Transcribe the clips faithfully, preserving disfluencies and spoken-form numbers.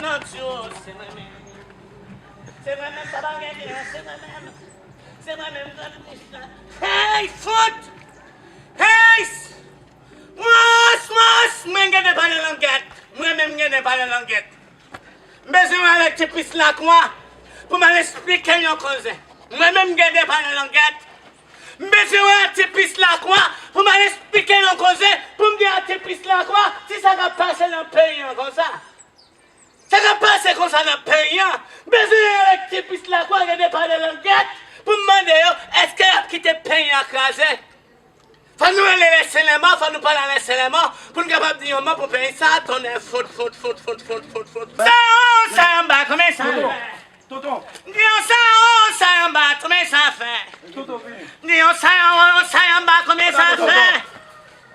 Nan Dyo, se mwen menm. Se mwen menm, papa Gede an, se mwen menm. Se mwen menm, Granmèt la. Hey, fout! Hey! Mons, mons! Mwen Gede pale langèt. Mwen menm Gede pale langèt. M bezwen wè avèk ti pis lakwa pou m al esplike l yon koze. Mwen menm Gede pale langèt. M bezwen wè ak ti pis lakwa pou m al esplike l yon koze, pou m di ak ti pis lakwa ti sa k ap pase nan peyi an konsa. Sa k ap pase konsa nan peyi an? M bezwen wè ak ti pis lakwa Gede pale langèt pou m mande yo, èske y ap kite peyi an kraze? Fò nou rele lèselèman, fò nou pale a lèselèman pou n kapab di yon mo pou peyi sa a, tonnè fot, fot, fot, fot, fot, fot, fot. Sa o, sa anba, konbyen sa fè? Tonton. Di yon sa o, sa anba, konbyen sa fè? Tonton, vini. Di yon sa o, sa anba, konbyen sa fè?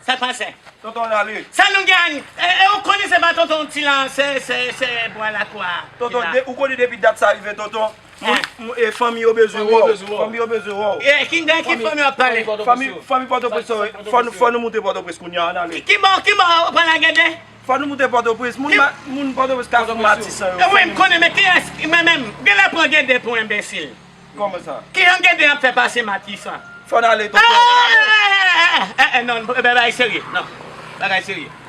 Sa k pase? Tonton, ale. Sa nou gen? E, e, ou konnen se pa tonton ti la, se, se, se bwa lakwa. Tonton, de, ou konnen depi dat sa rive, tonton. Moun, moun, e, fanmi yo bezwen wè w. Fanmi yo bezwen wè w. E, ki, de ki fanmi w ap pale? Fanmi, fanmi Pòtoprens, fò, fò nou moute Pòtoprens kounye a, ann ale. Ki, ki bò, ki bò w pral lage de? Fò nou moute Pòtoprens. Moun, moun Pòtoprens ka fout matisan yo. E wi, m konnen, men kiyès, mwen menm, genlè pran Gede pou enbesil. Kòman sa? Kijan Gede ap fè pase matisan? Fò n ale, tonton. E, e, non, bagay serye, non. Bagay serye.